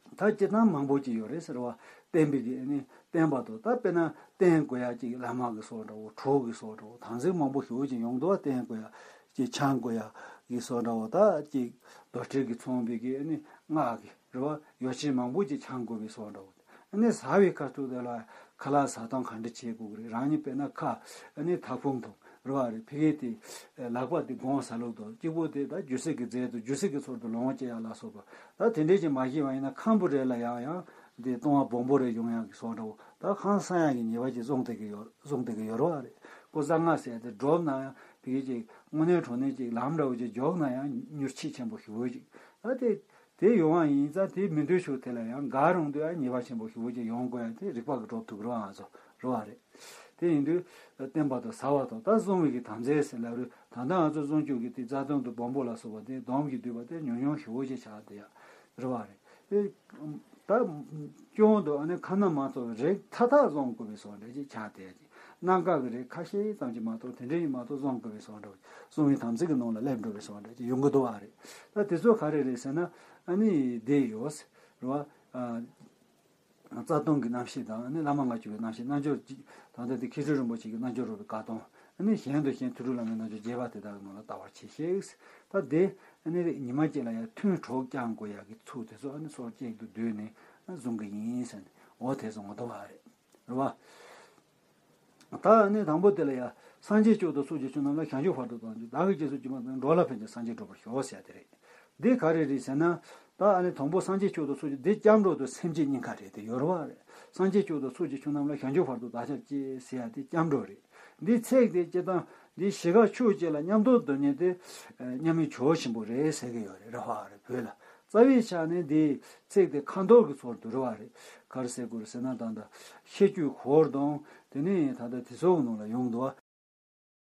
ད་སྤྱིར་བཏང་མང་པོ་ཅིག་ཡོད་རེད་ཟེར་བ། བསྟེན་པའི་གི་ཨ་ནི་བསྟེན་པ་དང་ད་དཔེར་ན་བསྟེན་དགོས་ཡ་ཅིག་བླ་མ་གི་སོགས་འདྲ་བོ། གྲོགས་ཀྱི་སོགས་འདྲ་བོ། དམ་ཚིག་མང་པོ་ཞེ་པོ་ཅིག་ཡོང་འདུག་བ། བསྟེན་དགོས་ཡ་ཅིག་འཆང་དགོས་ཡ་གི་སོགས་འདྲ་བོ། ད་ཅིག་རྡོར་དྲིལ་གྱིས་མཚོན་པའི་གི་ཨ་ནི་སྔགས་ཀྱི་རེད་བ། ཡོ་བྱད་མང་པོ་ཅིག་འཆང་དགོས་པའི་སོགས་འདྲ་བོ། ཨ་ནི་ཟ་བའི་ཁ་ཐུག་དེ་ལ་ཁ་ལག་ཟ་སྟངས་ག་འདྲ་བྱེད་དགོས་ཀྱི་རེད། རང་ཉིད་དཔེར་ན་ཁ་ཨ་ནི་ཐག་ཕུང་དང་རེད་བ། རེད། ཕ་གི་དེ་ལག་པ་དེ་སྒོང་ཟ་ལུགས་དང་། གཅིག་པོ་དེ་ད་རྒྱུ་སྲིད་ཀྱི་རྫས་དང་རྒྱུ་སྲིད་ཀྱི་ཚོགས་དང་ལོང་བ་སྐྱེ་ཡག་ལ་སོགས་པ། ད་དེ་འདྲས་ཀྱི་མ་ཤེས་པ་ཡིན་ན་ཁམ་བུ་རེ་ལ་ཡང་ཡང་དེ་ལྟུང་བ་སྦོམ་པོ་རེ་ཡོང་ཡག་གི་སོགས་འདྲ་བོ། ད་ཁམས་བསང་ཡག་གི་ཉེས་པ་ཅིག་བཟུང་བསྡད་ཀྱི་ཡོད། བཟུང་བསྡད་ཀྱི་ཡོད་རེད་བ། རེད། ཀོ་ཟ་ང་ཟེར་དེ་སྒྲོབ་ན་ཡང་ཕ་གི་ཅིག་དངོས་གནས་དྲང་གནས་ཅིག་ལམ་འདྲ་བོ་ཅིག་འཇོག་ན་ཡང་མྱུར་ཕྱིད་ཆེན་པོ་ཞེ་པོ་ཅིག་ད་དེ་དེ་ཡོང་བ་ཡིན་ཙང་། དེ་མི་འདོད་ཕྱོགས་དེ་ལ་ཡང་འགའ་རུང་དུ་ཡང་ཉེས་པ་ཆེན་པོ་ཞེ་པོ་ཅིག་ཡོང་དགོས་ཡ་དེ་རིགས་པ་གིས་སྒྲུབ་ཐུབ་ཀྱི་རེད་བ། ང་ཚོ་རེད་བ། རེད། དེ་ཡིན་དུས་བསྟེན་པ་དང་ཟ་བ་དང་ད་བསྲུང་བའི་གི་དམ་རྫས་ཟེར་ལབ་རེད། ད་ལྟ་ང་ཚོ་བསྲུང་བཅུག་གི་དེ་རྩ་ལྟུང་དང་སྦོམ་པོ་ལ་སོགས་པ་དེ་སྡོམ་གྱིས་བསྡུས་པ་དེ་ཉུང་ཉུང་ཞེ་པོ་ཅིག་ཆགས་བསྡད་ཡ་རེད་བ། རེད། དེ་ད་སྐྱོན་དུ་ཨ་ནི་ཁ་ན་མ་ཐོ་བའི་རིགས་མཐའ་དག་བསྲུང་དགོས་པའི་སོགས་འདྲ་ཅིག་ཆགས་བསྡད་ཡ་ཅིག་སྣ་འགག་གི་རིགས་ཁ་ཤས་ཙམ་ཅིག་མ་གཏོགས་དེ་འདྲ་ཡིན་མ་གཏོགས་བསྲུང་དགོས་པའི་སོགས་འདྲ། བསྲུང་བའི་དམ་ཚིག་གི་ནང་ལ་སླེབས་འགྲོ་བའི་སོགས་འདྲ་ཅིག་ཡོང་གི་འདུག་བ། རེད། ད་དེ་ཚོ་ག་རེ་རེད་ཟེར་ན། ཨ་ནི་དེ་ཡོད་རེད་བ། རྩ་ལྟུང་གི་རྣམ་ཤེས་དང་། ཨ་ནི་བླ་མ་ལྔ་བཅུ་པའི་རྣམ་ཤེས་རྣལ་འབྱོར་གྱི། ད་ལྟ་དེ་མཁས་གྲུབ་རིན་པོ་ཆེ་གི་རྣལ་འབྱོར་རོལ་པའི་བཀའ་གདམས། ཨ་ནི་གཞན་དང་གཞན་ཐུགས་སྒྲུབ་བླ་མའི་རྣལ་འབྱོར་རྒྱས་པ་དེ་དག་གི་ནང་ལ་ལྟ་བར་གྱིས་ཤིག་ད་དེ་ཨ་ནི་ཉི་མ་གཅིག་ལ་ཡང་ཐུན་དྲུག་བསྐྱང་དགོས་ཡག་གི་ཚུལ་དེ་ཚོ་ཨ་ནི་སོར་གཅིག་ཏུ་བསྡུས་ནས་བཟུང་གི་ཡིན་ཟེར་ནས། འོ་དེ་བཟུང་བ་འདུག་བ། རེད། རེད་བ། ད་ནི་དང་པོ་དེ་ལ་ཡ། སངས་རྒྱས་སྐྱོབ་དང་ཚོགས་ཀྱི་མཆོག་རྣམས་ལ། བྱང་ཆུབ་བར་དུ་བདག་སྙིང་བསྐྱེད། བདག་གིས་རྗེས་སུ་སྐྱོབ་པ་དང་། འགྲོ་ལ་ཕན་ཕྱིར་སངས་རྒྱས་འགྲུབ་པར་ཤོག་ཟེར་ཡ་དེ་རེད། འདི་ག་རེ་རེད་ཟེར་ན། ད་ཨ་ནི་དང་པོ་སངས་རྒྱས་སྐྱོབ་དང་ཚོགས་ཀྱི། འདི་སྐྱབས་འགྲོ་དང་སེམས་བསྐྱེད་གཉིས་ཀ་རེད། དེ་ཡོད་རེད་བ། རེད། སངས་རྒྱས་སྐྱོབ་དང་ཚོགས་ཀྱི་མཆོག་རྣམས་ལ། བྱང་ཆུབ་བར་དུ་བདག་ཅག་བསྐྱེད་ཟེར་ཡ་དེ་སྐྱབས་འགྲོ་རེད། འདི་ཚིག་དེ་སྤྱིར་བཏང་འདི་གཞིས་ཀ་ཆོས་བཅས་ལ་མཉམ་དུ་འདོན་མཁན་དེ་མཉམ་མེད་ཇོ་བོ་ཆེན་པོ་རེད་ཟེར་གྱི་ཡོད་རེད། རེད་བ། རེད། བོད་ལ། རྩ་བའི་ཆ་ནས་འདི་ཚིག་དེ་ཁ་འདོན་གྱི་ཚུལ་དུ་རེད་བ། རེད། ག་རེ་ཟེར་དགོས་རེད་ཟེར་ན། ད་ལྟ་ཤེས་རྒྱུད་ཧོར་དང་དེ་ནས་ད་ལྟ་དེ་ཚོ་གི་ནང་ལ་ཡོང་འདུག་བ།